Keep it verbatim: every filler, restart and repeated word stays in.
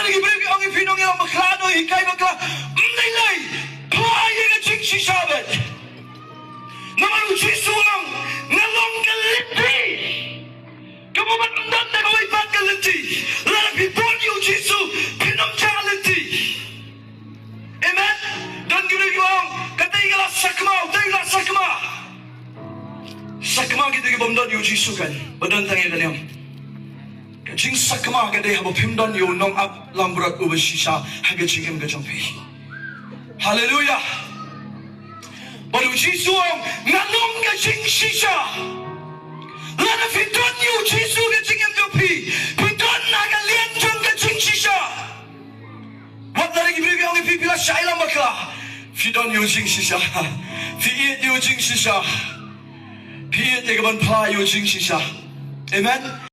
Ki briew ki ong ïa phi nongïalam bakla, nonghikai bakla. Ym dei lei. Phla ïa ka jingshisha beit. Namar u Jisu u ong, nga long ka lynti. Ka mut ym don da kawei pat ka lynti. Lada phi bud ïa u Jisu, phin ym jah lynti. Amen. Don ki briew ki ong, katei ka la sakma, utei ka la sakma. Sakma kita ki bym don ïa u Jisu kan. Ba don tang ïa ka niam. Ka jingsakma ka dei haba phim don ïa u nongap langbrot uba shisha ha ka jingim ka jong phi. Haleluya. Bad u Jisu u ong, nga long ka jingshisha. Lada phi don ïa u Jisu ha ka jingim jong phi, phi don ha ka liang jong ka jingshisha. Wat la ki briew ki ong ïa phi, phi la shah ïalam bakla, phi don ïa u jingshisha. Phi ïeit ïa u jingshisha. Phi ïeit ïa ka ban phla ïa u jingshisha. Amen.